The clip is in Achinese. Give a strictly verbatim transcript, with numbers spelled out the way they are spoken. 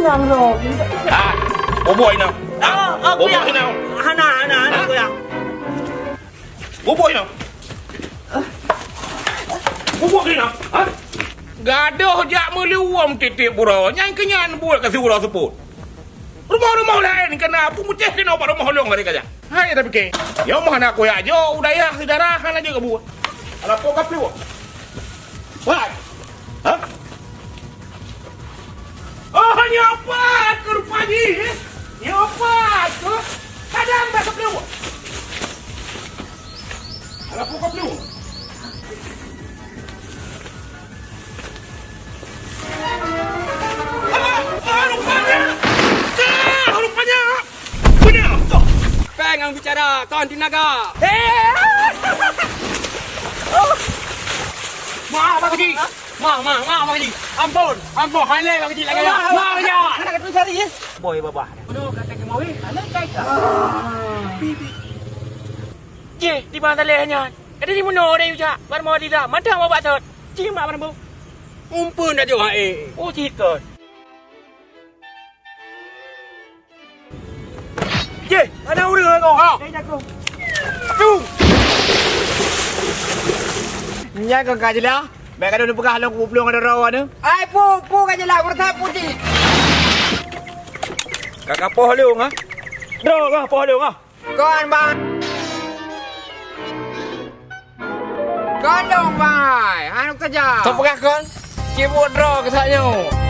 Ah, bubuk inong. Ah, ah, Bubuk kuya. Inong. Hana, hana, hana, kuya. Bubuk inong. Bubuk inong. Ha? Gadoh jak meuluwom tieb-tieb uroe. Nyang keunyan buet ka siuroe seupôt. Rumoh-rumoh laén ka na, peumutéh keunoe bak rumoh lôn hari kajak. Hai, tapike. Nyoe meuh hana kuyak jok, u dayah syedara hana jeuet keu buet. Alah, po ka pluek. Wah. Ha? Oh, nyoe pat keuh rupa jih, eh? Nyoe pat keuh. Kadang dah keu pluek. Alah, po ka pluek. Alah, ah, rupanya. Ah, rupanya. Beuna. Péng nyang bicara, kon tinaga. Eh! Maaf, Bang Haji. Maaf, maaf, maaf, Bang Haji. Ampôn, ampôn. Hai lé, Bang Haji, lagèe nyan. Maaf, Bang Haji. Anak kata cari, ya? Boy, babah. Bodoh, kata kemawin, anak kai ka. Jih, di bawah saleh nyan. Kata di munoe deh, Ujak. Bar mau di dah. Mantap mau bak sot. Cih, mak, bar mau. Umpun dah jauh, eh. Oh, cih, kon. Jih, hana ureueng lagoe. Ha. Dari jago. Tu. Nyan kon ka jeulaih. Bèk ka lôn peugah lôn kuplueng ada droe nyoe. Ai, pu, pu ka jeulaih, beureukat pu cit. Ka, ka poh lôn, ha? Droe kah poh lôn, ha? Kon, Bang. Kon lôn, Bang. Hana keujah. Teupeugah kon? Cibuk droe keu tanyoe.